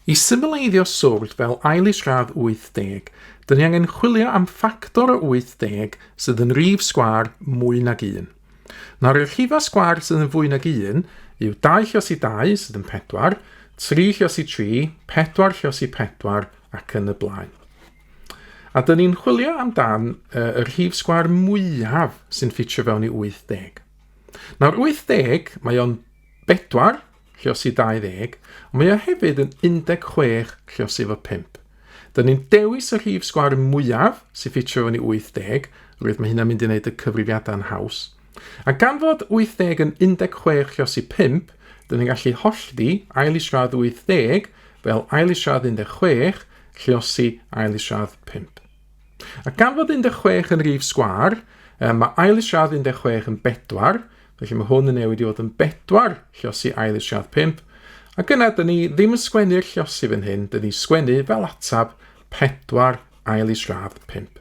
I symleiddio swrdd fel ail isradd 80, dyn ni angen chwilio am ffactor o 80 sydd yn rif sgwâr mwy nag un. Nawr, y rhifau sgwâr sydd yn fwy nag un yw 2 lluosi 2 sydd yn 4, 3 lluosi 3, 4 lluosi 4 ac yn y blaen. A dyn ni'n chwilio amdan y rhif sgwâr mwyaf sy'n ffitio fewn i 80. Nawr 80, mae o'n 4 lluosi 20, ond mae o hefyd yn 16 lluosi efo 5. Dyn ni'n dewis y rhif sgwâr mwyaf sy'n ffitio fewn i 80, roedd mae hynna'n mynd i wneud y cyfrifiadau'n haws. A gan fod 80 yn 16 lluosi 5, dyn ni'n gallu hollti ail isradd 80 fel ail isradd 16 lluosi ail isradd 5. A gan fod 16 yn rif sgwâr, mae ail isradd 16 yn 4, felly mae hwn yn newid i fod yn 4 lluosi ail isradd 5. Ac yna, dyn ni ddim yn sgwennu'r lluosi fan hyn, dyn ni'n sgwennu fel atab 4 ail isradd 5.